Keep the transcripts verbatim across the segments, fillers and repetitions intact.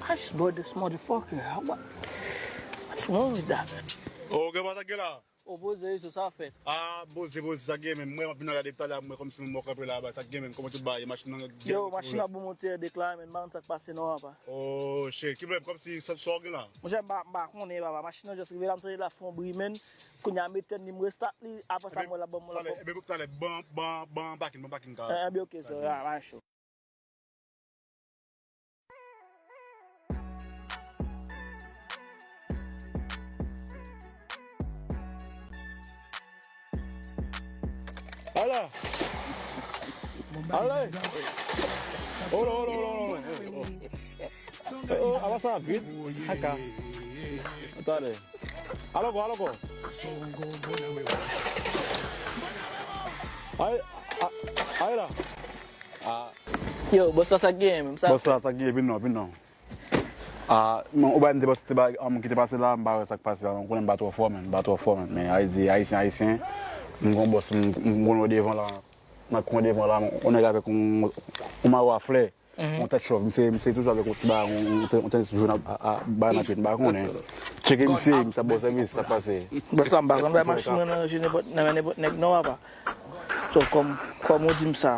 Gosh, bro, this motherfucker. What? What's wrong with that? Oh, gen pa sa gen la? Opoze, se sa fèt. Ah, poze, poze, sa gen menm. Mwen, m ap vin gade talè, mwen, kòmsi mwen kanpe la, ba, sa gen menm, kòman tout bagay, machin nan gen. Yo, machin nan bon monte dekla, men, m pa konn sa k pase non, apa. Oh, shit, ki pwoblèm, kòmsi sa, sa w gen la? Monchè, m pa, m pa konnen, papa. Machin nan just rive la, m tande l ap fè yon bri, men. Kounye a, m etèn li, m restat li, apre sa, m wè l ap ban m, l ap ban m. Ebyen, talè, ban, ban, ban pakin, ban pakin ka. Eh, ebyen, ok, so, ah, ah, show. Ala! Ale! Olo, olo, olo, olo! Oh, oh, avanse vit. Aka. Talè. Alò, alò. Ay, a- ay la. Ah, Yo, bòs la, sa k genyen menm, sa? Bòs la, sa k genyen, vin non, vin non. Ah, men ou bay m te panse te bay, um, ki te pase la, m pa wè sa k pase la, non, ou konnen m pa twò fò, men, m pa twò fò, men, men Ayiti, Ayisyen, Ayisyen, m gon bòs, m, m gon devan la, nan kwen devan la, on nèg avèk on, on mawo a flè, on tèt chòv, misye, misye toujou avèk on ti bagay, on, on, on tenis joun a, a, a, bay nan pye, m pa konnen. Tcheke misye, misye ap ba w sèvis, sa k pase. Bòs la, m pa konn bay machin mwen nan je nenpòt, nan men nenpòt nèg, non, papa. So, kòm, kòm ou di m sa,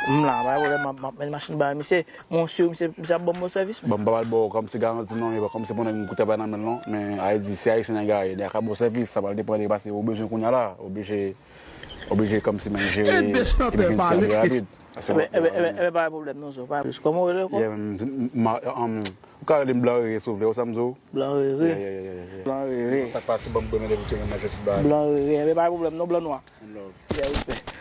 m la, pa gen pwoblèm, m ap, m ap mennen machin ba misye. Mwen si misye, misye ap ban m bon sèvis. Bon, m pa pral ba w kòmsi garanti non, men kòmsi pou nèg m koute pa nan men l non, men Ayiti, se Ayisyen nèg a ye, nèg a ka ba w sèvis, sa pral depann de pase ou bezwen kounye a la, oblije, oblije kòmsi menm jere, epi vin sèvi rapid. Paske Ebyen, ebyen, ebyen, ebyen, pa gen pwoblèm non, so, pa gen pwoblèm. Kòman w rele ankò? Yeah, m, m, m, um, ou ka rele m Blan Rere, souple, ou sa m di w? Blan Rere. Yeah, yeah, yeah, yeah, yeah. Blan Rere. Sa k pase, ban m bwè men depi ke menm nan jèt ba. Blan Rere, ebyen, pa gen pwoblèm non, Blan Nwa. One love. Yeah, respè.